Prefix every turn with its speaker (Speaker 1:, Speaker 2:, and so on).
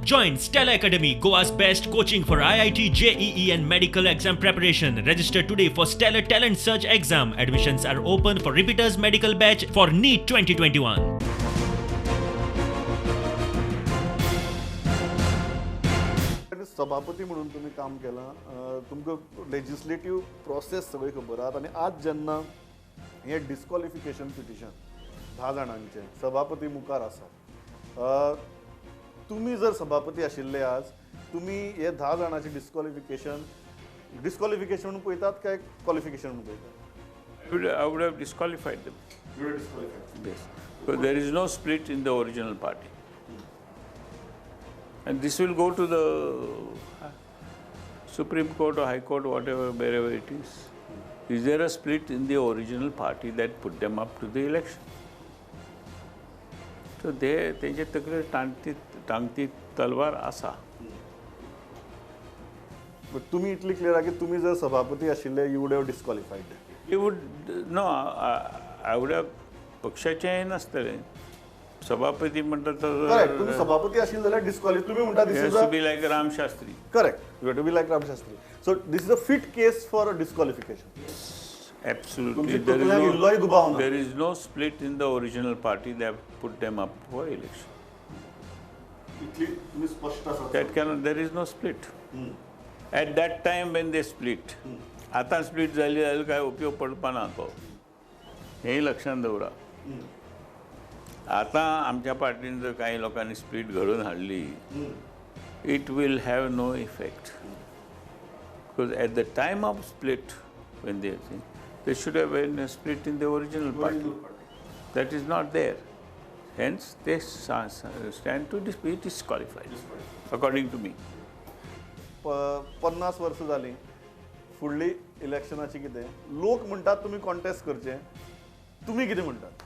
Speaker 1: Join Stella Academy, Goa's best coaching for IIT, JEE and medical exam preparation. Register today for Stellar Talent Search exam. Admissions are open for repeaters medical batch for NEET 2021.
Speaker 2: सभापती म्हणून तुमी काम केलां, तुमकां लेजिस्लेटीव process सगळी खबर आहा. आनी आज जेन्ना हें डिस्क्वॉलिफिकेशन पिटिशन 10 जाणांचें सभापती मुखार आसा, तुमी जर सभापती आशिल्ले आज, तुमी हे 10 जाणांचे डिस्क्वॉलिफिकेशन डिस्क्वॉलिफिकेशन म्हणून पळयतात काय क्वॉलिफिकेशन म्हणून पळयतात?
Speaker 3: I would have disqualified them.
Speaker 2: You would have disqualified.
Speaker 3: Yes. Because there is no split in the original party. And this will go to the Supreme Court or High Court, whatever, wherever it is. Is there a split in the original party that put them up to the election? So they, तेंचे तकलेर टांगती तलवार आसा.
Speaker 2: But तुमी इतली clear आहा की तुमी जर सभापती आशिल्ले, you would have disqualified.
Speaker 3: You would, no, I would have, पक्षाचें हें नासतलें. सभापती म्हणटा तर
Speaker 2: करेक्ट, तुमी सभापती आशिल्ले जाल्यार डिस्क्वॉलिफाय तुमी म्हणटा this is
Speaker 3: to be like Ram Shastri.
Speaker 2: Correct, you have to be like Ram Shastri. So this is a fit case for disqualification.
Speaker 3: Absolutely.
Speaker 2: There
Speaker 3: is no split in the original party that put them up for election. That cannot, there is no split. At that time when they split, आतां split जाली जाल्यार काय उपयोग पडपा ना तो, हेंय लक्षांत दवरा. आतां आमच्या पार्टीन जर कांय लोकांनी स्प्लीट घडोवन हाडली, it will have no effect. Because at the time of split, when they think, there should have been a split in the original party. That is not there. Hence, they stand to be disqualified, according to me.
Speaker 2: 50 वर्सां जालीं फुडली इलेक्शनाची कितें लोक म्हणटात तुमी contest करचे, तुमी कितें म्हणटात?